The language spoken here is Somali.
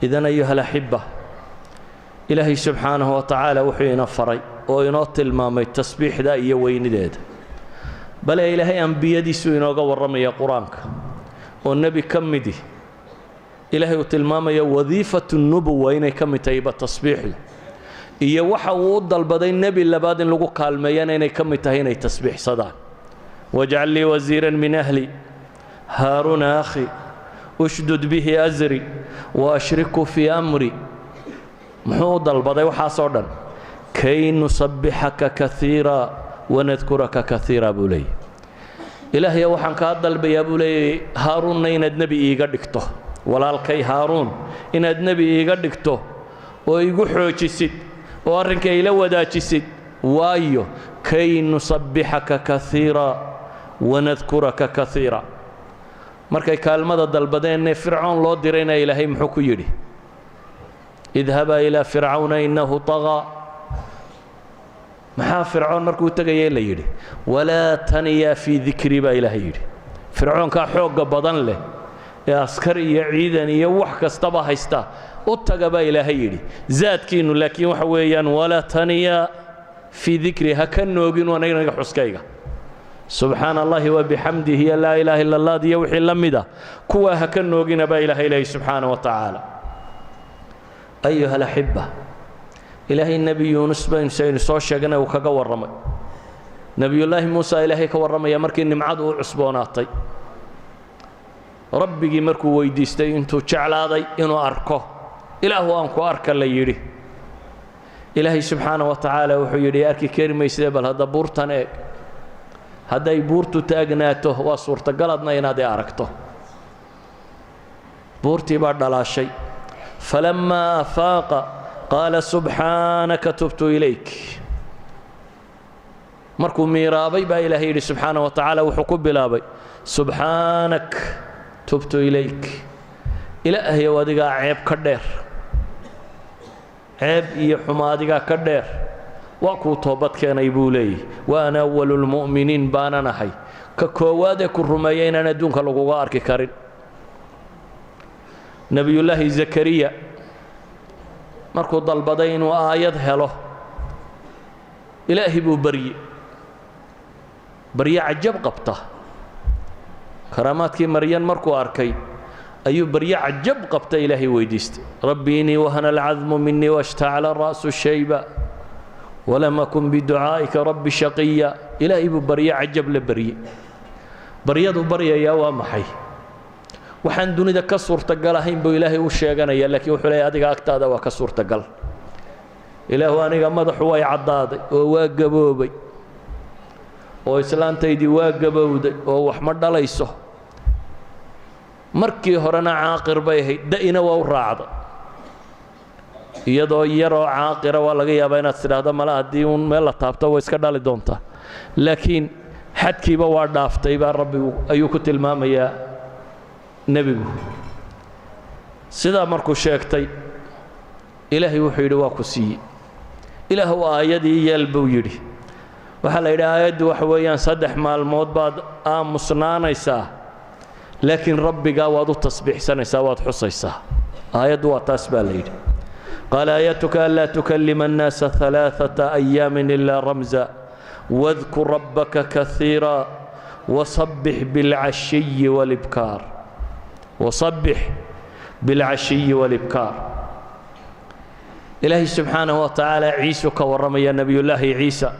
إذن أيها الأحبة، Ilaahay subxaanahu wa tacaala wuxuu ina faray oo inoo tilmaamay tasbiixda iyo weynideeda. Bale Ilaahay ambiyadiisuu inooga warramaya Qur-aanka, oo nebi ka midi Ilaahay uu tilmaamaya وظيفة النبوة inay ka mid tahayba tasbiixdu, iyo waxa uu u dalbaday nebi labaad in lagu kaalmeeyana inay ka mid tahay inay tasbiixsadaan. واجعل لي وزيرا من أهلي هارون أخي اشدد به أزري وأشركه في أمري. Muxuu u dalbaday waxaasoo dhan? كي نسبحك كثيرا ونذكرك كثيرا, buu leeyay. Ilaahaya, waxaan kaa dalbayaa, buu leeyay, Haaruunna inaad nebi iiga dhigto, walaalkay Haaruun inaad nebi iiga dhigto oo igu xoojisid oo arrinka ila wadaajisid. Waayo, كي نسبحك كثيرا ونذكرك كثيرا. Markay kaalmada dalbadeennee Fircoon loo dirayna, Ilaahay muxuu ku yidhi? اذهبا إلى فرعون إنه طغى. Maxaa Fircoon markuu tegayay la yidhi? ولا تنيا في ذكري, baa Ilaahay yidhi. Fircoonkaa xoogga badan leh ee askar iyo ciidan iyo wax kastaba haysta u taga, baa Ilaahay yidhi. Zaadkiinnu laakiin waxa weeyaan ولا تنيا في ذكري, ha ka noogin aniga xuskayga. سبحان الله وبحمده iyo لا إله إلا الله iyo wixii la mida, kuwaa ha ka noogina, baa Ilaahay leeyay subxaana wa tacaala. أيها الأحبة، Ilaahay Nebi Yuunus baynu saynu soo sheegnay uu kaga warramay. Nebiyullaahi Muusa Ilaahay ka warramaya markii nimcadu u cusboonaatay, Rabbigii markuu weydiistay intuu jeclaaday inuu arko. Ilaahu, aan ku arka, la yidhi. Ilaahay subxaana wa tacaala wuxuu yidhi, arki kari mayside, bal hadda buurtan eeg. Hadday buurtu taagnaato, waa suurtagaladna inaad i aragto. Buurtii baa dhalaashay. فلما أفاق قال سبحانك تبت إليك. Markuu miiraabay, baa Ilaahay yidhi subxaana wa tacaala, wuxuu ku bilaabay سبحانك تبت إليك. Ilaahayow, adigaa ceeb ka dheer, ceeb iyo xumo adigaa ka dheer, waa kuu toobad keenay, buu leeyahy. وأنا أول المؤمنين baanan ahay, ka koowaad ee ku rumeeya inaan adduunka laguga arki karin. Nebiyullaahi Zakariya markuu dalbaday inuu aayad helo, Ilaahi buu barye, barye cajab qabta. Karaamaadkii Maryan markuu arkay ayuu barye cajab qabta Ilaahay weydiistay. رب إني وهن العظم مني واشتعل الرأس شيبا ولم أكن بدعائك رب شقيا. Ilaahay buu barye cajab la barye. Baryadu baryayaa waa maxay? Waxaan dunida ka suurtagal ahayn buu Ilaahay u sheeganaya, laakiin wuxuu leeyahy, adiga agtaada waa ka suurtagal. Ilaahu, aniga madaxu way caddaaday oo waa gaboobay, oo islaantaydii waa gabowday oo wax ma dhalayso. Markii horena caaqir bay ahayd, da'ina waa u raacday. Iyadoo yaroo caaqira waa laga yaabaa inaad tidhaahdo, mala haddii uun meel la taabto way iska dhali doontaa, laakiin xadkiiba waa dhaaftay, baa Rabbigu ayuu ku tilmaamayaa nebigu. Sidaa markuu sheegtay, Ilaahay wuxuu yidhi, waa ku siiyey. Ilaahu, aayadii yeel, buu yidhi. Waxaa la yidhi, aayaddu waxa weeyaan 3 maalmood baad aamusnaanaysaa, laakiin Rabbigaa waad u tasbiixsanaysaa, waad xusaysaa. Aayaddu waa taas, baa la yidhi. قال آيتك ألا تكلم الناس 3 أيام إلا رمزا واذكر ربك كثيرا وسبح بالعشي والإبكار، وسبح بالعشي والإبكار. Ilaahay subxaanahu wa tacaala Ciisu ka warramaya, Nebiyullaahi Ciisa.